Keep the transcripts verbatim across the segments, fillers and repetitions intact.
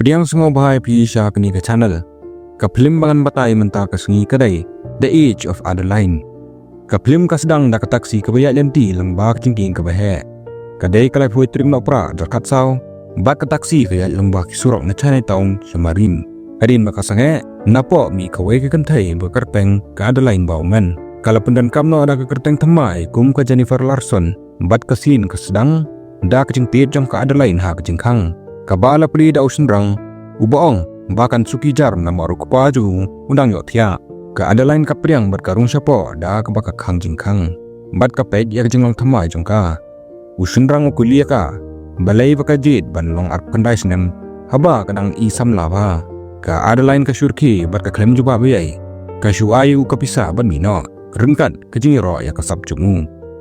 Pdiang sngewbha ïa phi sha kane ka channel. Ka phlim ba ngan batai mynta ka sngi ka dei The Age of Adeline. Ka phlim ka sdang da ka taxi kaba ïaid lynti lyngba ka jingkieng kaba heh. Ka dei ka laiphew tarik Nohprah arhajar khatsaw, bad ka taxi ka ïaid lyngba ki surok na Chinatown sha Marine. Hadien ba ka sangeh, napoh mih kawei ka kynthei ba kyrteng ka Adeline Bowman. Ka la pyndonkam noh da ka kyrteng thymmai kum ka Jennifer Larson, bad ka scene ka sdang da ka jingtied jong ka Adeline ha ka jingkhang, kaba la plie da u shynrang uba ong ba kan suki jar namar u kpa jong u u dang ïohthiah. Ka Adeline ka pdiang bad ka rung shapoh da kaba ka khang jingkhang, bad ka peit ïa ka jinglong thymmai jong ka. U shynrang u kylli ïa ka balei ba ka jied ban long arphew khyndai snem haba ka dang i samla bha. Ka Adeline ka shyrkhei bad ka khlem jubab ei ei. Ka shu ai u ka pisa ban mih noh ryngkat ka jingïaroh ïa ka sap jong u.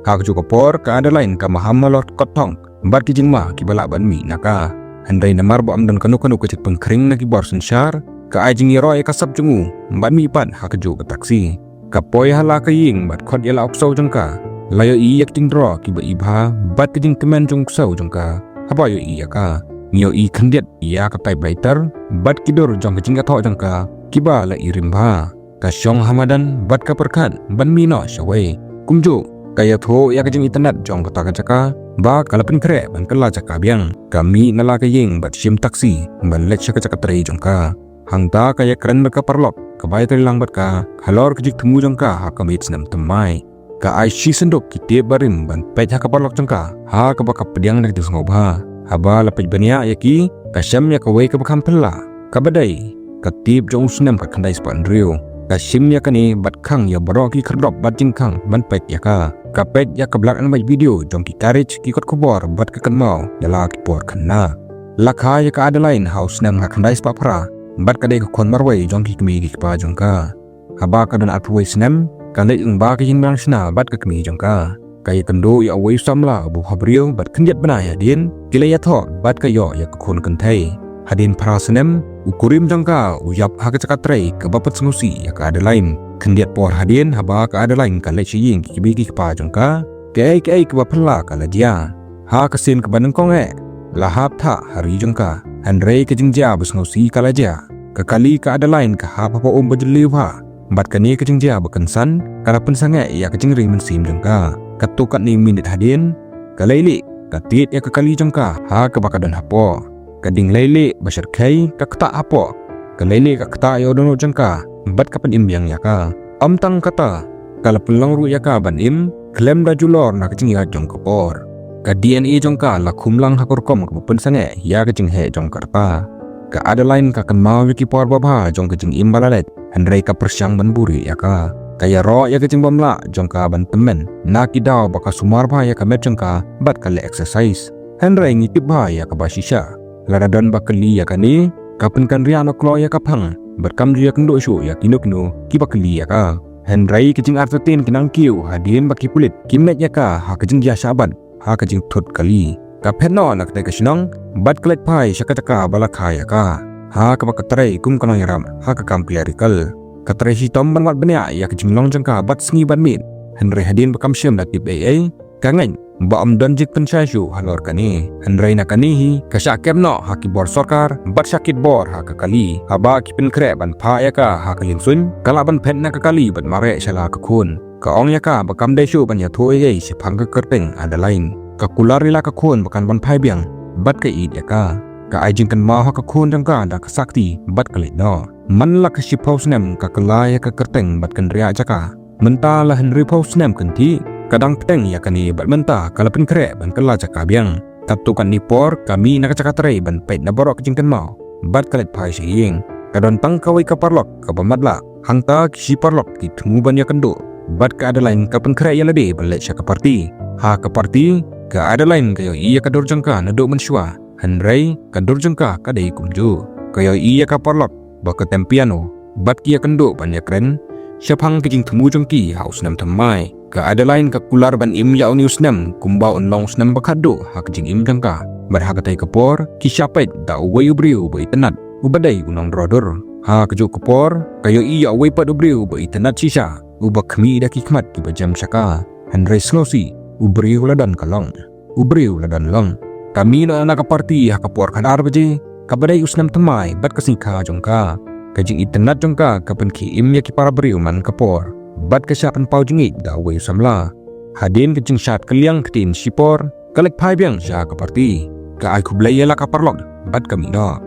Ha kajuh ka por ka Adeline ka maham halor kot thong bad ki jingma kiba lah ban mih na ka. Hynrei namar ba ym don kano kano ka jingpynkhreh na ki bor synshar, ka ai jingïaroh ïa ka sap jong u bad mih pat ha kajuh ka taxi. Ka poi ha la ka ïing bad khot ïa la u ksew jong ka. La ïohi ïa ki jingdro kiba i bha bad ka jingkmen jong u ksew jong ka haba ïohi ïa ka. Ngi ïohi khyndiat ïa ka typewriter bad ki dur jong ka jingïathoh jong ka kiba la i rim bha. Ka shong ha madan bad ka pyrkhat ban mih noh shawei. Kumjuh, ka ïathuh ïa ka jingitynnad jong kata ka jaka ba ka la pynkhreh ban kylla jaka biang. Ka mih na la ka ïing bad shim taxi ban leit sha ka jaka trei jong ka. Hangta ka ïakren bad ka paralok kaba ïatrei lang bad ka halor ka jingthmu jong ka ha ka miet snem thymmai. Ka ai shi synduk ki tip barim ban peit ha ka paralok jong ka ha kaba ka pdiang da ka jingsngewbha. Haba la peit bniah ïa ki, ka shem ïa kawei kaba kham phylla, kaba dei ka tip jong u snem khatkhyndai spah hynriew. Ka shim ïa kane bad khang ïa baroh ki khyrdop bad jingkhang ban peit ïa ka. Ka peit ïa ka black and white video jong ki karij, ki kot khubor bad ka kynmaw ïa la ki por khynnah. La kha ïa ka Adeline ha u snem khatkhyndai spah phra bad ka dei ka khun marwei jong ki kmie ki kpa jong ka. Haba ka don arphew wei snem, ka leit lyngba ka ïingmane shna bad ka kmie jong ka. Ka ïakynduh ïa uwei u samla uba bhabriew bad khyndiat bnai hadien ki la ïathoh bad ka ïoh ïa ka khun kynthei. Hadien phra snem, u kurim jong ka u ïap ha ka jaka trei kaba pynsngewsih ïa ka Adeline. Khyndiat por hadien haba ka Adeline ka leit sha ïing ki kmie ki kpa jong ka, kaei kaei kaba phylla ka la jia. Ha ka sien kaba nyngkong eh, la hap thah ha ri jong ka. Hynrei ka jingjia ba sngewsih ka la jia. Ka kali ka Adeline ka hap hapoh um ba jylliew bha. Bad kane ka jingjia ba kynsan ka la pynsangeh ïa ka jingri mynsiem jong ka. Katto katne minit hadien, ka leilieh ka tied ïa ka kali jong ka ha kaba ka don hapoh. Ka dieng leilieh ba shyrkhei ka ktah hapoh. Ka leilieh ka ktah ïa u dohnud jong ka bad ka pynim biang ïa ka. Ym tang kata, ka la pynlong ruh ïa ka ban im khlem da julor na ka jingïaid jong ka por. Ka D N A jong ka la khum lang ha ka rukom kaba pynsangeh ïa ka jingheh jong ka rta. Ka Adeline ka kynmaw ïa ki por babha jong ka jingim ba la leit, hynrei ka pyrshang ban buhrieh ïa ka. Ka ïaroh ïa ka jingbymlah jong ka ban tymmen na ki daw ba ka sumar bha ïa ka met jong ka bad ka leh exercise. Hynrei ngi tip bha ïa kaba shisha, lada don ba kylli ïa kane, ka pynkynriah noh kloi ïa ka phang bad kam ju ïakynduh shuh ïa kino kino kiba kylli ïa ka. Hynrei ki jingartatien ki nang kiew hadien ba ki pulit ki meh ïa ka ha ka jingjia shah bat ha ka jingthut kali. Ka phet noh na katei ka shnong bad ka leit phai sha ka jaka ba la kha ïa ka, ha kaba ka trei kum ka nongïarap ha ka kam clerical. Ka trei shitom ban wad bniah ïa ka jinglong jong ka bad sngi bad miet. Hynrei hadien ba kam shym la tip ei ei, ka ngeit ba ym don jingpynshai shuh halor kane. Hynrei na kane hi ka shah kem noh ha ki bor sorkar bad shah kit bor ha ka kali. Haba ki pynkhreh ban phah ïa ka ha ka liengsuiñ, ka lah ban phet na ka kali bad mareh sha la ka khun. Ka ong ïa ka ba kam dei shuh ban ïathuh ei ei shaphang ka kyrteng Adeline. Ka kular ïa la ka khun ba kan wan phai biang bad ka ïeit ïa ka. Ka ai jingkynmaw ha ka khun jong ka da ka sakti bad ka leit noh. Man la ka shiphew snem ka kylla ïa ka kyrteng bad kynriah jaka. Mynta la hynriewphew snem kynthih ka dang bteng ïa kane bad mynta ka la pynkhreh ban kylla jaka biang. Katto katne por ka mih na ka jaka trei ban peit na baroh ka jingkynmaw bad ka leit phai sha ïing. Ka don tang kawei ka paralok kaba matlah. Hangta ki shi paralok ki thmu ban ïakynduh bad ka Adeline ka pynkhreh ïa lade ban leit sha ka party. Ha ka party, ka Adeline ka ïohi ïa ka dur jong ka naduh mynshuwa. Hynrei ka dur jong ka ka dei kumjuh. Ka ïohi ïa ka paralok ba ka tem piano bad ki ïakynduh ban ïakren shaphang ka jingthmu jong ki ha u snem thymmai. Ka Adeline ka kular ban im ïa une u snem kumba un long u snem ba khatduh ha ka jingim jong ka. Bad ha katei ka por ki shah peit da uwei u briew ba itynnad uba dei u nongdro dur. Ha kajuh ka por ka ïohi ïa uwei pat u briew ba itynnad shisha, uba khmih da ki khmat kiba jem sha ka. Hynrei sngewsih, u briew la don ka long. U briew la don long. Ka mih noh na ka party ha ka por khatar baje, kaba dei u snem thymmai bad ka sngi kha jong ka. Ka jingitynnad jong ka ka pynkhie im ïa ki para briew man ka por bad ka shah pynpaw jingïeit da uwei u samla. Hadien ka jingshad kylliang ktien shipor, ka leit phai biang sha ka party. Ka ai khublei ïa la ka paralok bad ka mih noh.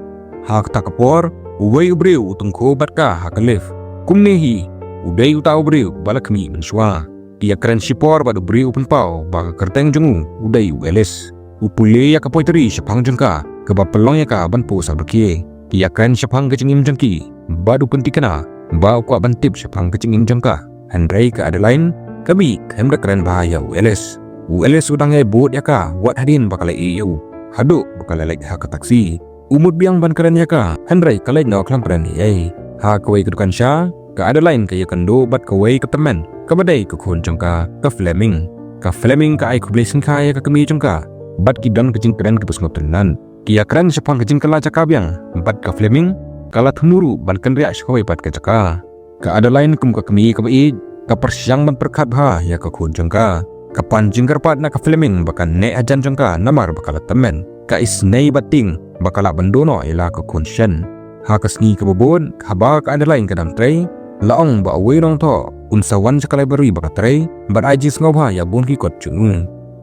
Ha kata ka por, uwei u briew u tyngkhuh bad ka ha ka lift. Kumne hi, u dei uta u briew ba la khmih mynshuwa. Ki ïakren shipor bad u briew u pynpaw ba ka kyrteng jong u u dei u Alice. U pule ïa ka poetry shaphang jong ka, kaba pynlong ïa ka ban post ha u dkhie. Ki ïakren shaphang ka jingim jong ki bad u pynthikna ba u kwah ban tip shaphang ka jingim jong ka. Hynrei ka Adeline ka mih khlem da kren bha ïa u Alice. U Alice u dang ïai bud ïa ka wat hadien ba ka la ïeh ïa u, haduh ba ka la leit ha ka taxi. U mut biang ban kren ïa ka, hynrei ka leit noh khlem kren ei ei. Ha kawei ka dukan sha, ka Adeline ka ïakynduh bad kawei ka tymmen, kaba dei ka khun jong ka, ka Fleming. Ka Fleming ka ai khublei sngi kha ïa ka kmie jong ka bad ki don ka jingkren kaba sngewtynnad. Ki ïakren shaphang ka jingkylla jaka biang bad ka Fleming ka la thmu ruh ban kynriah sha kawei pat ka jaka. Ka Adeline kum ka kmie kaba ïeit, ka pyrshang ban pyrkhat bha ïa ka khun jong ka. Ka pan jingkyrpad na ka Fleming ba kan neh hajan jong ka namar ba ka la tymmen. Ka isnei bad tieng ba ka lah ban duh noh ïa la ka khun shen. Ha ka sngi kaba bud, haba ka Adeline ka dang trei, la ong ba uwei u nongthoh un sa wan sha ka library ba ka trei bad ai jingsngewbha ïa bun ki kot jong u.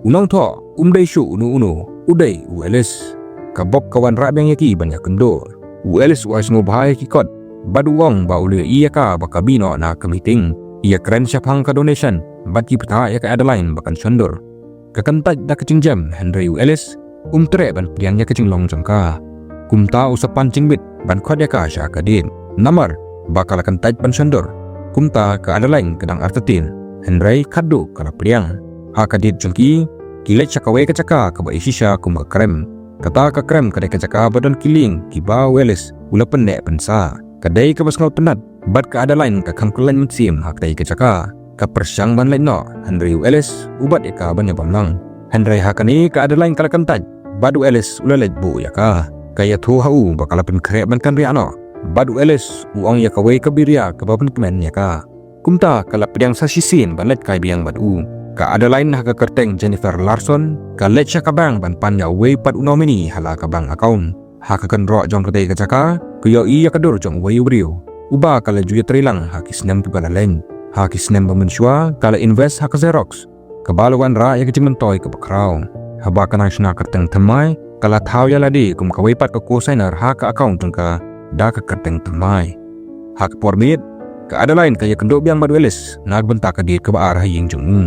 U nongthoh um dei shuh uno uno, u dei u Alice. Ka bok ka wanrah biang ïa ki ban ïakynduh. U Alice u ai sngewbha ïa ki kot bad u ong ba u la ïohi ïa ka ba ka mih noh na ka meeting. Ïakren shaphang ka donation bad ki bthah ïa ka Adeline ba kan shon dur. Ka kyntait da ka jingjem, hynrei u Alice um treh ban pdiang ïa ka jinglong jong ka. Kumta u sa pan jingmut ban khot ïa ka sha ka date, namar ba ka la kyntait ban shon dur. Kumta ka Adeline ka dang artatien, hynrei khatduh ka la pdiang. Ha ka date jong ki, ki leit sha kawei ka jaka kaba ïashisha kum ka krem. Kata ka krem ka dei ka jaka ba don ki lieng kiba u Alice u la pynneh pynsah. Ka dei kaba sngewtynnad bad ka Adeline ka kham khlaiñ mynsiem ha katei ka jaka. Ka pyrshang ban leit noh, hynrei u Alice u bat ïa ka ban ïabam lang. Hynrei ha kane ka Adeline ka la kyntait bad u Alice u la leit buh ïa ka. Ka ïathuh ha u ba ka la pynkhreh ban kynriah noh bad u Alice u ong ïa kawei ka biria kaba pynkmen ïa ka. Kumta ka la pdiang sa shisien ban leit kai biang bad u. Ka Adeline ha ka kyrteng Jennifer Larson ka leit sha ka bank ban pan ïa uwei pat u nominee ha la ka bank account. Ha ka kynroh jong katei ka jaka, ka ïohi ïa ka dur jong uwei u briew uba ka la ju ïatrei lang ha ki snem kiba la leit. Ha ki snem ba mynshuwa ka la invest ha ka Xerox, kaba la wanrah ïa ka jingmyntoi kaba khraw. Haba ka nang shna kyrteng thymmai, ka la thaw ïa lade kum kawei pat ka co-signer ha ka account jong ka da ka kyrteng thymmai. Ha ka por miet, ka Adeline ka ïakynduh biang bad u Alice na ka bynta ka date kaba ar ha ïing jong u.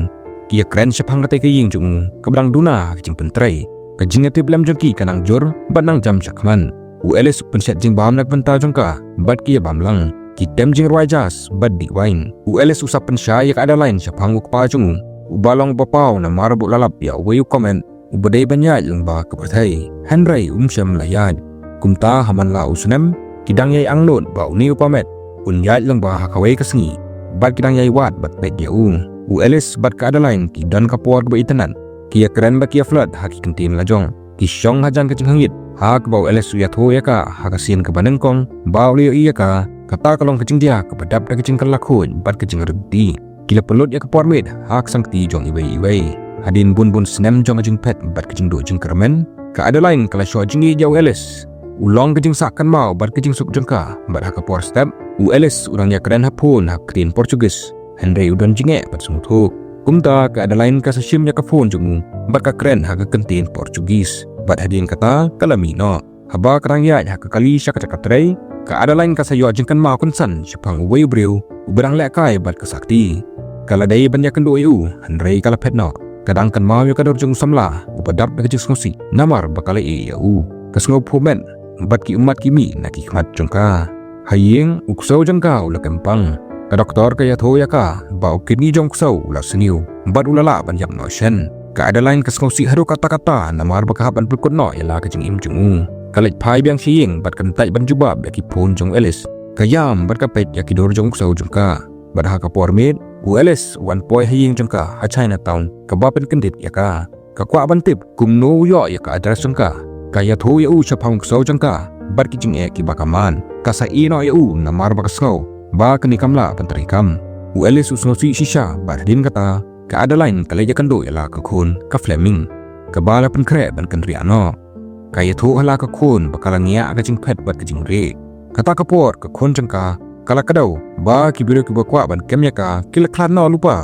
Ki ïakren shaphang katei ka ïing jong u kaba dang duna ha ka jingpyntrei. Ka jingïatiplem jong ki ka nang jur bad nang jam shakhmat. U Alice u pynshet jingbam na ka bynta jong ka bad ki ïabam lang. Ki tem jingrwai jazz bad dih wain. U Alice u sa pynshai ïa ka Adeline shaphang u kpa jong u uba long ba paw namar ba u la lap ïa uwei u komet uba dei ban ïaid lyngba ka pyrthei, hynrei um shym la ïaid. Kumta ha man la u snem, ki dang ïai angnud ba une u komet un ïaid lyngba ha kawei ka sngi bad ki dang ïai wad bad peit ïa u. U Alice bad ka Adeline ki don ka por kaba itynnad. Ki ïakren bad ki ïaflirt ha ki kyntien lajong. Ki shong hajan ka jingkhangit ha kaba u Alice u ïathuh ïa ka ha ka sien kaba nyngkong ba u la ïohi ïa ka. Kata ka long ka jingdia kaba dap da ka jingkylla khuid bad ka jingrynti. Ki la pynlut ïa ka por miet ha ka sangkti jong iwei iwei. Hadien bun bun snem jong ka jingphet bad ka jingduh jingkyrmen, ka Adeline ka la shoh jingïeit ïa u Alice. U long ka jingsah kynmaw bad ka jingsuk jong ka bad ha ka por step, u Alice u dang ïakren ha phone ha ka ktien Portuguese. Hynrei u don jingeh bad sngewthuh. Kumta ka Adeline ka sa shim ïa ka phone jong u bad ka kren ha ka ktien Portuguese. Bad hadien kata ka la mih noh. Haba ka dang ïaid ha ka kali sha ka jaka trei, ka Adeline ka sa ïoh jingkynmaw kynsan shaphang uwei u briew uba dang lehkai bad ka sakti. Ka la dei ban ïakynduh ïa u, hynrei ka la phet noh. Ka dang kynmaw ïa ka dur jong u samla uba dap da ka jingsngewsih namar ba ka la ïeh ïa u. Ka sngewphuh met bad ki ummat ki mih na ki khmat jong ka. Ha ïing, u ksew jong ka u la kempang. Ka doktor ka ïathuh ïa ka ba u kidney jong u ksew u la sniew bad u la lah ban ïap noh shen. Ka Adeline ka sngewsih haduh katta katta namar ba ka hap ban pynkut noh ïa la ka jingim jong u. Ka leit phai biang sha ïing bad ka kyntait ban jubab ïa ki phone jong u Alice. Ka ïam bad ka peit ïa ki dur jong u ksew jong ka. Bad ha ka por miet, u Alice u wan poi ha ïing jong ka ha Chinatown kaba pynkyndit ïa ka. Ka kwah ban tip kumno u ïoh ïa ka address jong ka. Ka ïathuh ïa u shaphang u ksew jong ka bad ki jingeh kiba ka mad. Ka sa ïeh noh ïa u namar ba ka sngew ba kane kam lah ban treikam. U Alice u sngewsih shisha bad hadien kata ka Adeline ka leit ïakynduh ïa la ka khun ka Fleming, kaba la pynkhreh ban kynriah noh. ka ïathuh ha la ka khun ba ka la ngiah ka jingphet bad ka jingrieh. Kata ka por ka khun jong ka ka la kdew ba ki briew kiba kwah ban kem ïa ka ki la khlad noh lypa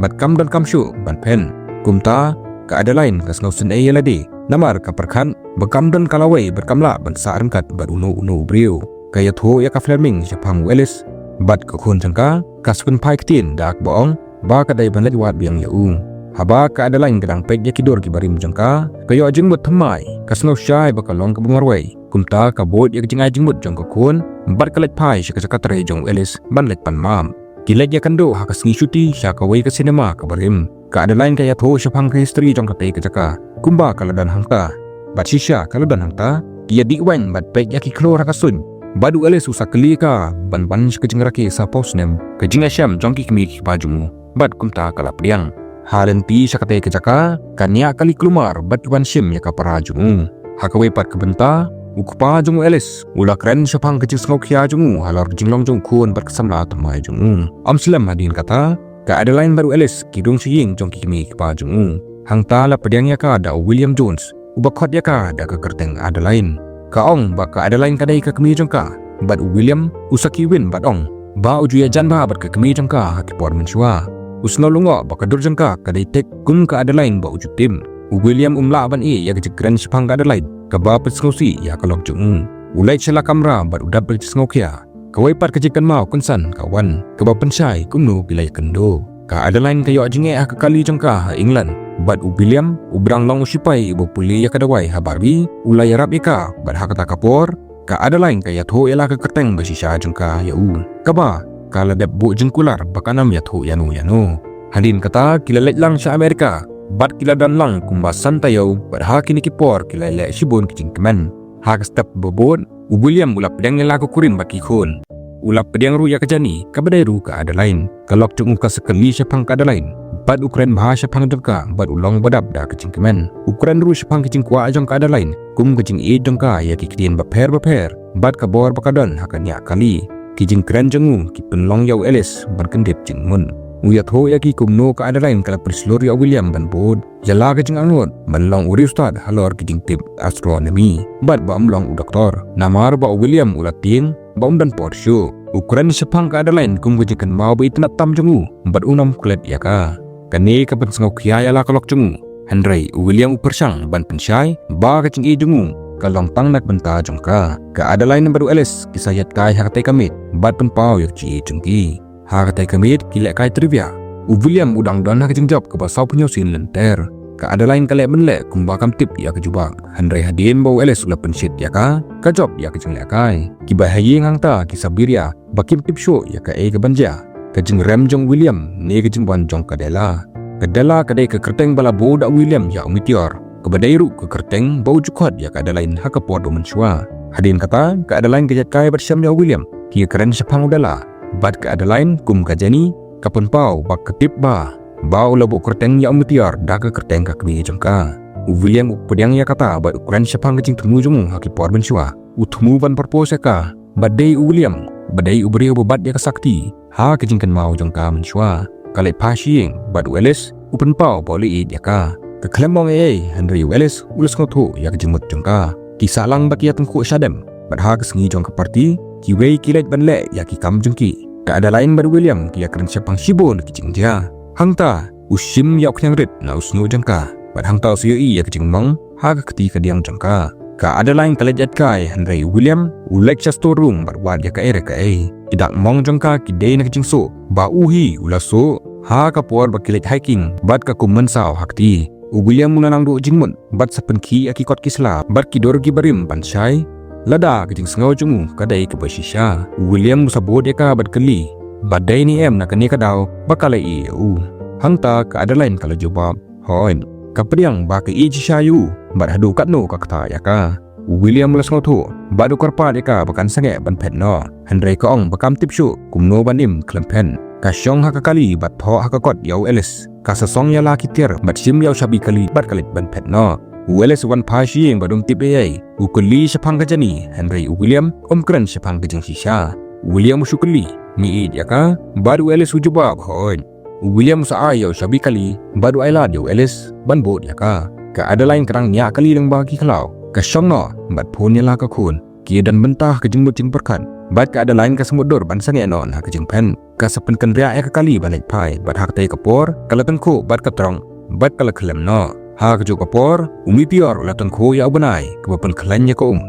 bad kam don kam shuh ban phet. Kumta ka Adeline ka sngewsynei ïa lade namar ka pyrkhat ba kam don ka lawei bad kam lah ban sah ryngkat bad uno uno u briew. Ka ïathuh ïa ka Fleming shaphang u Alice bad ka khun jong ka ka sa pynphai ktien da kaba ong ba ka dei ban leit wad biang ïa u. Haba ka Adeline ka dang peit ïa ki dur kiba rim jong ka, ka ïoh jingmut thymmai, ka sngew shai ba ka long kaba marwei. Kumta ka bud ïa ka jingai jingmut jong ka khun bad ka leit phai sha ka jaka trei jong u Alice ban leit pan map. Ki leit ïakynduh ha ka sngi shuti sha kawei ka sinema kaba rim. Ka Adeline ka ïathuh shaphang ka history jong katei ka jaka, kumba ka la don hangta bad shisha ka la don hangta. Ki ïadih waiñ bad peit ïa ki khlur ha ka suiñ bad u Alice u sa kylli ka ban ban sha ka jingrakhe saphew snem ka jingïashem jong ki kmie ki kpa jong u. Bad kumta ka la pdiang. Ha lynti sha katei ka jaka ka ñiah kali kulmar bad ki wan shim ïa ka para jong u. Ha kawei pat ka bynta u kpa jong u Alice u la kren shaphang ka jingsngewkhia jong u halor ka jinglong jong u khun bad ka samla thymmai jong u. Ym slem hadien kata, ka Adeline bad u Alice ki rung sha ïing jong ki kmie ki kpa jong u. Hangta la pdiang ïa ka da u William Jones uba khot ïa ka da ka kyrteng Adeline. Ka ong ba ka Adeline ka dei ka kmie jong ka bad u William u sakhi win bad ong ba u ju ïajan bha bad ka kmie jong ka ha ki por mynshuwa. U sngew lyngngoh ba ka dur jong ka ka dei thik kum ka Adeline ba u ju tip. U William um lah ban ïeh ïa ka jingkren shaphang ka Adeline kaba pynsngewsih ïa ka lok jong u. U leit sha la kamra bad u dap da ka jingsngewkhia. Kawei pat ka jingkynmaw kynsan ka wan kaba pynshai kumno ki la ïakynduh. Ka Adeline ka ïoh jingeh ha ka kali jong ka ha England bad u William uba dang long u sipai uba pule ïa ka dawai ha Barbie u la ïarap ïa ka bad ha kata ka por ka Adeline ka ïathuh ïa la ka kyrteng ba shisha jong ka ïa u, kaba ka la dep buh jingkular ba kan ym ïathuh ïano ïano. Hadien kata ki la leit lang sha Amerika bad ki la don lang kumba san taïew bad ha kine ki por ki la leh shibun ki jingkmen. Ha ka step ba bud u William u la pdiang ïa la ka kurim bad ki khun. U la pdiang ruh ïa ka Jenny kaba dei ruh ka Adeline. Ka lok jong u ka sa kylli shaphang ka Adeline bad u kren bha shaphang jong ka bad u long ba dap da ka jingkmen. U kren ruh shaphang ka jingkwah jong ka Adeline kum ka jingïeit jong ka ïa ki ktien bapher bapher bad ka bor ba ka don ha ka ñiah kali. Ki jingkren jong u ki pynlong ïa u Alice ban kyndit jingmut. U ïathuh ïa ki kumno ka Adeline ka la pynshlur ïa u William ban bud ïa la ka jingangnud ban long u riewstad halor ki jingtip astronomy bad ba ym long u doktor namar ba u William u la tieng ba um don por shuh. U kren shaphang ka Adeline kum ka jingkynmaw ba itynnad tam jong u bad un ym klet ïa ka. Kane ka pynsngewkhia ïa la ka lok jong u. Hynrei u William u pyrshang ban pynshai ba ka jingïeit jong u ka long tang na ka bynta jong ka. Ka Adeline bad u Alice ki sa ïaid kai ha katei ka miet bad pynpaw ïa ka jingïeit jong ki. Ha katei ka miet ki leh kai trivia. U William u dang don ha ka jingjop kaba saw phew sien lynter. Ka Adeline ka leh mynleh kumba kam tip ïa ka jubab. Hynrei hadien ba u Alice u la pynshit ïa ka, ka jop ïa ka jingleh kai. Kiba ha ïing hangta ki sa biria ba kim tip shuh ïa kaei kaban jia. Ka jingrem jong u William ne ka jingwan jong ka Della. Ka Della ka dei ka kyrteng ba la buh da u William ïa u Meteor, kaba dei ruh ka kyrteng ba u ju khot ïa ka Adeline ha ka por ba mynshuwa. Hadien kata ka Adeline ka ïaid kai bad shem ïa u William. Ki kren shaphang u Della bad ka Adeline kum ka Jenny ka pynpaw ba ka tip ba ba u la buh kyrteng ïa u Meteor da ka kyrteng ka kmie jong ka. U William u pdiang ïa kata bad u kren shaphang ka jingthmu jong u ha ki por mynshuwa. U thmu ban propose ïa ka bad dei u William ba dei u briew ba bat ïa ka sakti ha ka jingkynmaw jong ka mynshuwa. Ka leit phai sha ïing bad u Alice u pynpaw ba u la ïeit ïa ka. Ka khlem ong ei ei hynrei u Alice u la sngewthuh ïa ka jingmut jong ka. Ki sah lang bad ki ïatyngkhuh shadem bad ha ka sngi jong ka party kiwei ki leit ban leh ïa ki kam jong ki. Ka Adeline bad u William ki ïakren shaphang shibun ki jingjia. Hangta u shim ïa u khñiang rit na u shñiuh jong ka bad hangta u sa ïohi ïa ka jingmong ha ka kti kadiang jong ka. Ka Adeline ka leit ïaid kai hynrei u William u leit sha store room bad wad ïa kaei re kaei. Ki dak mong jong ka ki dei na ka jingsuh ba u hi u la suh ha ka por ba ki leit hiking bad ka kum mynsaw ha kti. U William u la nang duh jingmut bad sa pynkhih ïa ki kot ki sla bad ki dur kiba rim ban shai. Lada ka jingsngew jong u ka dei kaba shisha, u William u sa bud ïa ka bad kylli ba dei ne em na kane ka daw ba ka la ïeh ïa u. Hangta ka Adeline ka la jubab, hooid, ka pdiang ba ka ïeit shisha ïa u bad haduh katno ka ktah ïa ka. U William u la sngewthuh bad u kyrpad ïa ka ba kan sangeh ban phet noh. Hynrei ka ong ba kam tip shuh kumno ban im khlem phet. Ka shong ha ka kali bad thoh ha ka kot ïa u Alice. Ka sa song ïa la ki tiar bad shim ïa u shabi kali bad ka leit ban phet noh. U Alice u wan phai sha ïing bad um tip ei ei. U kylli shaphang ka Jenny hynrei u William um kren shaphang ka jingshisha. U William u shu kylli, me ïeit ïa ka? Bad u Alice u jubab, hooid. U William u sa ai ïa u shabi kali bad u ailad ïa u Alice ban bud ïa ka. Ka Adeline ka dang ñiah kali lyngba ki khlaw. Ka shong noh bad phone ïa la ka khun. Ki don bynta ka jingmut jingpyrkhat. Bad ka Adeline ka sngewdur ban sangeh noh na ka jingpynpeit. Ka sa pynkynriah ïa ka kali ban leit phai bad ha katei ka por ka la tyngkhuh bad ka trong bad ka la khlem noh. Ha kajuh ka por u Meteor u la tyngkhuh ïa u bnai kaba pynkhlaiñ ïa ka um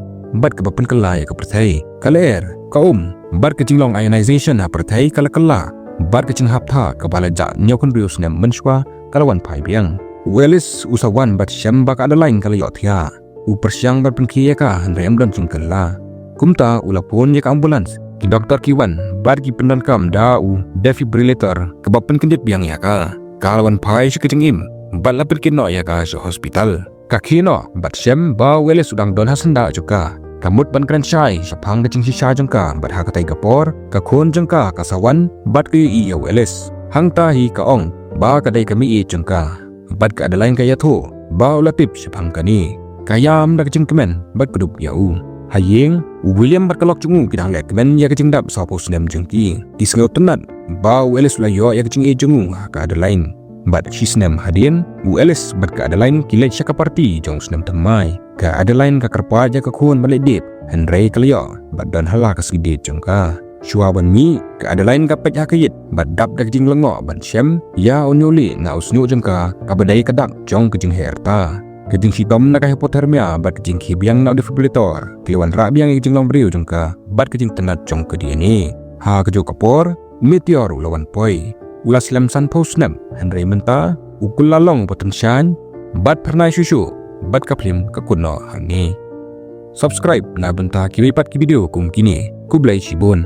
bad kaba pynkylla ïa ka pyrthei. Ka lyer, ka um bad ka jinglong ionization ha pyrthei ka la kylla bad ka jinghap tha kaba la jah hynñiewphew hynriew snem mynshuwa ka la wan phai biang. U Ellis u sa wan bad shem ba ka Adeline ka la ïohthiah. U pyrshang ban pynkhie ïa ka hynrei ym don jingkylla. Kumta u la phone ïa ka ambulance. Ki doktor ki wan bad ki pyndonkam da u defibrillator kaba pynkyndit biang ïa ka. Ka la wan phai sha ka jingim bad la pynkit noh ïa ka sha hospital. Ka khie noh bad shem ba u Ellis u dang don ha syndah jong ka. Ka mut ban kren shai shaphang ka jingshisha jong ka bad ha katei ka por ka khun jong ka ka sa wan bad ka ïohi ïa u Ellis. Hangta hi ka ong ba ka dei ka meiieit jong ka. Bad ka Adeline ka ïathuh ba u la tip shaphang kane. Ka ïam da ka jingkmen bad ka dup ïa u. Ha ïing, u William bad ka lok jong u ki dang leh kmen ïa ka jingdap sawphew snem jong ki. Ki sngewtynnat ba u Ellis u la ïoh ïa ka jingïeit jong u ha ka Adeline. Bad shi snem hadien, u Ellis bad ka Adeline ki leit sha ka party jong u snem thymmai. Ka Adeline ka kyrpad ïa ka khun ban leit date, hynrei ka la ïoh bad don ha la ka sngi date jong ka. Shuwa ban mih, ka Adeline ka peit ha ka ïit bad dap da ka jinglyngngoh ban shem ïa u ñiuhlieh na u shñiuh jong ka, kaba dei ka dak jong ka jingheh rta. Ka jingshitom na ka hypothermia bad ka jingkhie biang na u defibrillator ki la wanrah biang ïa ka jinglong briew jong ka bad ka jingtynnat jong ka D N A. Ha kajuh ka por u Meteor u la wan poi. U la slem sanphew snem, hynrei mynta u kylla long ba tyngshaiñ bad phyrnai shuh shuh bad ka phlim ka kut noh hangne. Subscribe na bynta kiwei pat ki video kum kine. Khublei shibun.